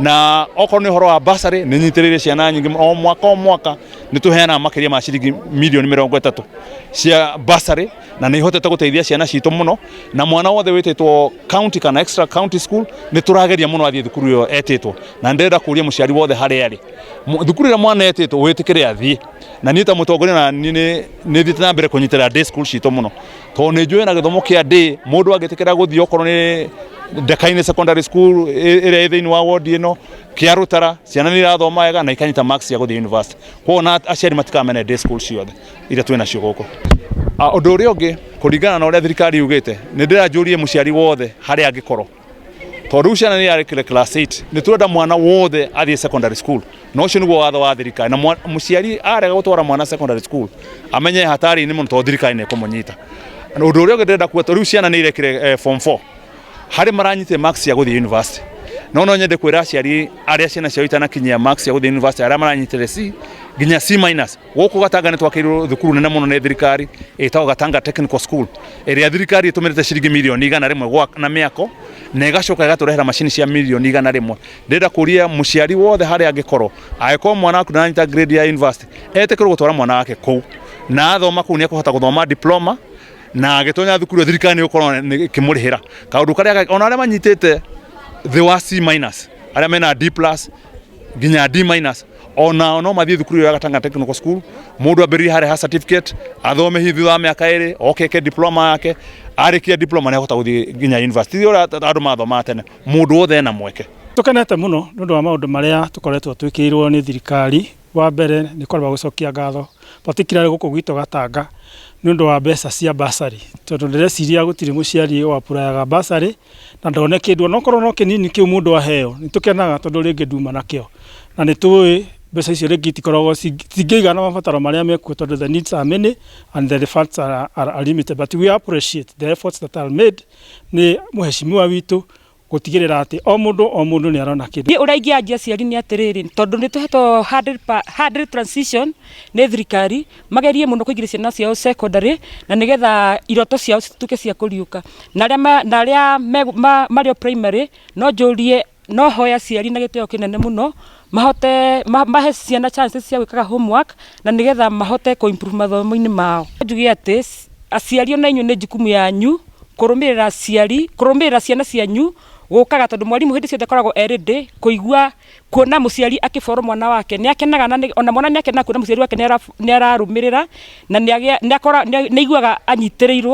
Na okorwo nĩ ũhoro wa bursary, nĩ nyitĩrĩire ciana nyingĩ. O mwaka o mwaka nĩ tũheanaga makĩria ma ciringi mirioni 30 cia bursary, na nĩ ihotete gũteithia ciana citũ mũno. Na mwana wothe wĩtĩtwo county kana extra county school, nĩ tũrageria mũno athiĩ thukuru ĩyo etĩtwo. Na ndĩrenda kũria mũciari wothe harĩa arĩ, thukuru ĩrĩa mwana etĩtwo, wĩtĩkĩre athiĩ. Na niĩ ta mũtongoria na niĩ nĩ thiĩte na mbere kũnyitĩrĩra day school citũ mũno, tondũ nĩ njũĩ na gĩthomo kĩa day, mũndũ angĩtĩkĩra gũthiĩ okorwo nĩ Ndekainĩ Secondary School ĩrĩa ĩ thĩinĩ wa ward ĩno kĩa Rũtara, ciana nĩ irathoma wega na ikanyita marks cia gũthiĩ university. Koguo na aciari matikamene day school ciothe iria twĩ nacio gũkũ. Ũndũ ũrĩa ũngĩ, kũringana na ũrĩa thirikari yugĩte, nĩ ndĩranjũrie mũciari wothe harĩa angĩkorwo, tondũ rĩu ciana nĩ irarĩkire class 8, nĩ tũrenda mwana wothe athiĩ secondary school, na ũcio nĩguo watho wa thirikari. Na mũciari arega gũtwara mwana secondary school, amenye hatari-inĩ mũno, tondũ thirikari nĩ ĩkũmũnyita. Na ũndũ ũrĩa ũngĩ ndĩrenda kuga, tondũ rĩu ciana nĩ irekire form 4, harĩ maranyitire marks cia gũthiĩ university, no nyende kwĩra aciari arĩa ciana ciao itanakinyia marks cia gũthiĩ university, arĩa maranyitire C nginya C minus, gũkũ Gatanga nĩ twakĩirwo thukuru nene mũno nĩ thirikari ĩtagwo Gatanga Technical School, ĩrĩa thirikari ĩtũmĩrĩte ciringi mirioni 100 na mĩako, na ĩgacoka ĩgatũrehera macini cia mirioni 100. Ndĩrenda kũria mũciari wothe harĩa angĩkorwo, angĩkorwo mwana waku ndaranyita grade ya university, etĩkĩrwo gũtwara mwana wake kũu, na athoma kũu nĩ ekũhota gũthoma diploma, na agĩtonya thukuru ĩyo thirikari nĩ ĩgũkorwo ĩkĩmũrĩhĩra kaũndũ karĩa. Ona arĩa manyitĩte thĩ wa C minus, arĩa mena D plus nginya D minus, onao no mathiĩ thukuru ĩyo ya Gatanga Technical School. Mũndũ ambĩrĩrie harĩa ha certificate, athome hihi thutha wa mĩaka 2 oke eke diploma yake. Arĩkia diploma nĩ ahota gũthiĩ nginya university. Ti ũrĩa andũ mathomaga tene, mũndũ wothe ena mweke. Tũkenete mũno nĩ ũndũ wa maũndũ marĩa tũkoretwo twĩkĩirwo nĩ thirikari. Wa mbere nĩ kwamba gũcokia ngatho, particularly gũkũ gwitũ Gatanga, nĩ ũndũ wa mbeca cia bursary, tondũ ndĩreciria gũtirĩ mũciari wapurayaga bursary na ndone kĩndũ, onokorwo no kĩnini kĩu mũndũ aheo. Nĩ tũkenaga tondũ rĩngĩ nduma nakĩo, na nĩ tũĩ mbeca icio rĩngĩ itikoragwo citingĩigana mabataro marĩa mekuo, tondũ the needs are many and the funds are limited, but we appreciate the efforts that are made nĩ mũheshimiwa witũ gũtigĩrĩra atĩ o mũndũ o mũndũ nĩ arona kĩndũ. Niĩ ũrĩa ingĩanjia aciari nĩ atĩrĩrĩ, tondũ nĩ tũhetwo 100 transition nĩ thirikari, magerie mũno kũingĩria ciana ciao secondary, na nĩgetha iroto ciao cituĩke cia kũriũka. Na arĩa marĩ o primary, no njũrie, no hoya aciari na gĩtĩo kĩnene mũno mahote mahe ciana chances cia gwĩkaga homework, na nĩgetha mahote kũ improve mathomo-inĩ mao. Njuge atĩ aciari ona inyuĩ nĩ jukumu yanyu kũrũmĩrĩra aciari, kũrũmĩrĩra ciana cianyu gũkaga, tondũ mwarimũ hĩndĩ ciothe akoragwo e ready kũigua kuona mũciari akĩboro mwana wake nĩ akenaga, na ona mwana nĩ akenaga kuona mũciari wake nĩ ararũmĩrĩra na nĩ aiguaga anyitĩrĩirwo.